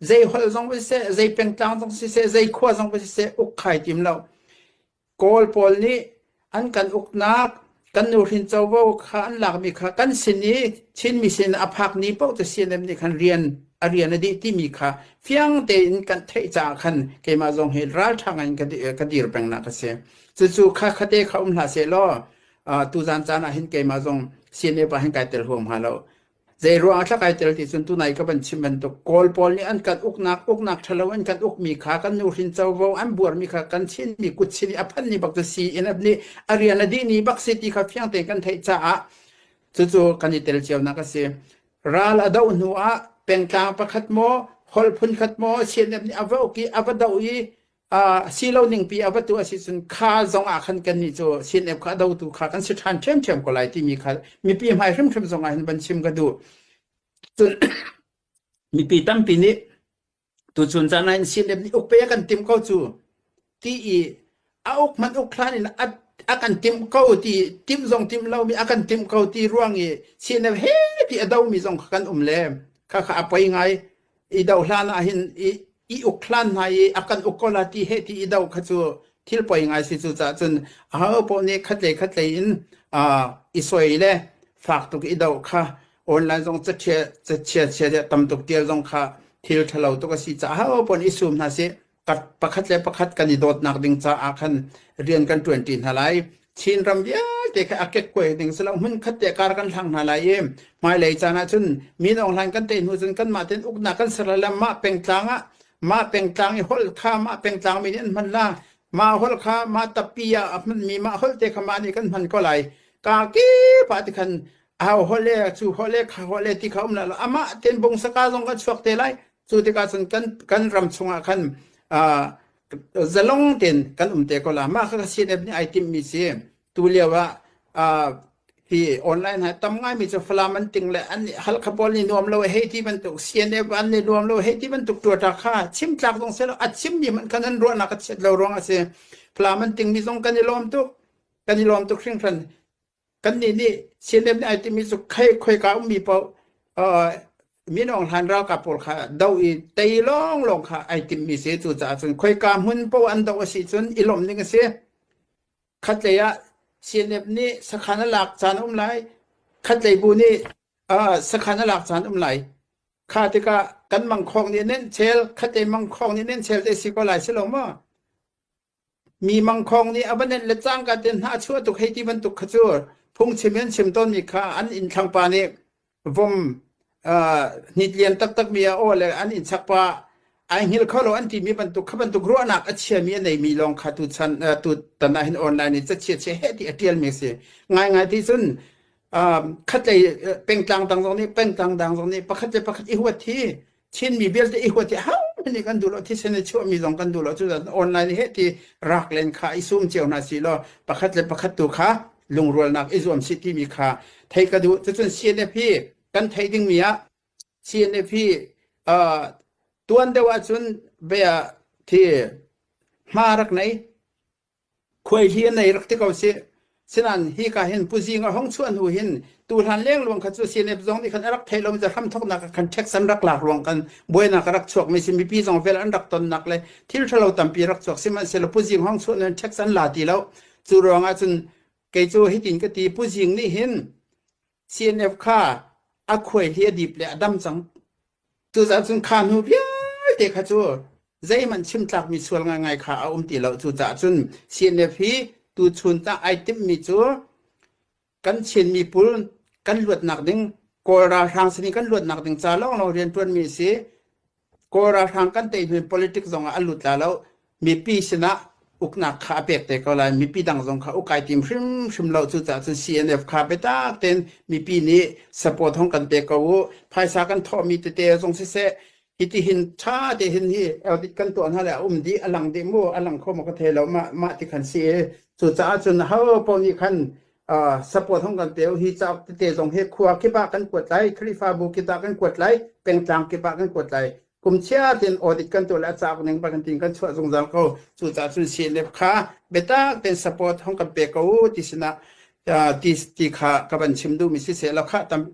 Zei holh zong va siseh, zei pengtlang zong siseh, zei khua zong va siseh uk khai tim lo. Kawl pawl nih an kan uknak, kan nuhrin covo kha an lakmi kha kan sin i Chinmi sin a phak ni paoh cu CNF nih khan rian a rian a dih timi kha fiang tein kan theih caah khan keimah zong hi ralṭha ngai in ka dir pengnak a si. Cucu kha khate kha um hlah seh law tuzan caan ah hin keimah zong CNF ah hin kai tel huam hnga lo. Zei ruang ah kai tel ti cun tunai ka van chim bantuk Kawl pawl nih an kan uknak uknak ṭhalo an kan ukmi kha kan nuhrin covo an buarmi kha kan Chinmi kutchin i a phan ni bak cu CNF nih a rian a dih ni bak si ti kha fiang tein kan theih caah cucu kan i tel cionak a si. Ral a doh hnu ah pengtlang pakhat maw holh phunkhat maw CNF nih a va uk i a va doh i si lo ningpi a va tu a si cun kha zong ah khan kan nih cu CNF kha a dotu kha kan si ṭhan ṭhiamṭhiam ko lai timi kha mipi hmai hrimhrim zong ah hin van chim ka duh. Cun mipi tampi nih tuchun caan ah hin CNF nih uk pe a kan timh ko cu ti i a uk hmanh uk hlan in a a kan timh ko ti timh zong timh lomi a kan timh ko ti ruang i CNF he ti a domi zong kha kan um le kha kha a poi ngai i do hlan ah hin i i uk hlan hna i a kan uk ko la ti he ti i do kha cu thil poi ngai si cu cah cun aho paoh nih khatlei khatlei in i soi le fak tuk i do kha online zong cachia cachia chia tam tuk tial zong kha thil ṭhalo tuk a si caah aho paoh nih i sum hna sih pakhat le pakhat kan i dawtnak ding caah khan rian kan ṭuanṭi hna lai. Chinram vialte kha a kekkuai ding si lo hmun khat te kar kan hlang hna lai i hmailei caan ah cun min Aung Hlaing kan tei hnu cun kanmah tein uknak kan ser lai mah pengtlang ah mah pengtlang i holh kha mah pengtlang mi nih an hman la mah holh kha mah tappi ah a hmanmi mah holh te kha mah nih kan hman ko lai ka kip ah ti khan au holh le cu holh le kha holh le ti kha um la lo amah ten bung saka zong kan chuak te lai cu tikah cun kan kan ram chungah khan uh, zalong tein kan um te ko la mah kha CNF nih ai timh mi si tu lio ah uh, hi online ha tam ngai mi cu Falam an ting le an Halkha pawl nih nuam lo hei ti bantuk CNF an nih nuam lo hei ti bantuk tuata kha chim tlak zong se lo a chim mi man kan an ruahnak a chiat lo ruang a si Falam an ting mi zong kan i lawm tuk kan i lawm tuk hringhran Kannih nih CNF nih ai timi cu khei khoika ummi paoh uh, Min Aung Hlaing ralkap pawl kha do i tei lawnglawng kha ai timmi si. Cucaah cun khoika hmun paoh an doh a si cun i lawmh ding a si. Khatlei ah CNF nih sakhan a lak caan a um lai. Khatlei bu nih uh, sakhan a lak caan um lai. Kha tikah kan mangkhawng nih nen chel, khatlei mangkhawng nih nen chel te si ko lai si lo maw? Mi mangkhawng nih a va nenh le cangka te hna a chuah tuk hei ti bantuk kha cu phungchim in an chim tawnmi kha an inn thlangpa nih vom uh, hnit lian taktakmi a aw le an inn chakpa ai hngilh kho lo an timi bantuk kha bantuk ruahnak a chiami a neimi lawng kha tu chan uh, tu tan ah hin online in cachia chia he ti a tialmi a si ngaingai ti cun um, khatlei pengtlang dang zong nih pengtlang dang zong nih pakhat le pakhat i huat hi Chinmi vialte i huat hi hohmanh nih kan duh lo thisen i chuahmi zong kan duh lo cu online he ti rak len kha i sum cio hna si law pakhat le pakhat tu kha lungrualnak i zuam si timi kha thei ka duh cucun CNF hi kan theih dingmi ah CNF hi uh, tuan deuh ahcun bia thi hma rak nei Khuaihli an ei rak ti ko sih. Sinain hika hin Pu Zing a hung chuah hnu hin tuhlan lengluang kha cu CNF zong nih khan a rak theih lomi cu hramthoknak ah khan tax an rak lak ruang kan buainak a rak chuakmi si mipi zong vel an rak tonnak le thil ṭhalo tampi rak chuak sihmanhsehlaw Pu Zing hong chuah hnu tax an la ti lo. Cu ruangah cun kei cu hitin ka ti Pu Zing nih hin CNF kha a khuaihli a dip le a dam cang. Cucaah cun kha hnu vialte kha cu zeihmanh chim tlakmi sual ngaingai kha a um ti lo. Cucaah cun CNF hi tuchun tah ai timhmi cu kan Chin miphun kan luatnak ding Kawl ralhrang sin i kan luatnak ding ca lawnglawng rianṭuanmi a si. Kawl ralhrang kan tei hnu in politics zong ah an lut la lo. Mipi sinah uknak kha a pek te ko lai. Mipi dang zong kha uk ai tim hrimhrim lo. Cucaah cun CNF kha biatak tein mipi nih support hong kan pe ko u. Phaisa kan thawhmi tete zong siseh, hiti hin ṭha te hin hi audit kan tuah hna le a um dih, a lang dih mu, a lang kho maw ka thei lo. Mah, mah ti khan si i cucaah cun ho paoh nih khan uh, support hong kan pe u. Hi cauk tete zong hi khua kip ah kan kuat lai, Khrihfabu kip ah kan kuat lai, pengtlang kip ah kan kuat lai. Kum chia tein audit kan tuah le a cauk ning bak in kan chuah zungzal ko. Cucaah cun CNF kha biatak tein support hong kan pe ko u ti sinah uh, ti, ti kha ka van chim duhmi siseh law kha tam.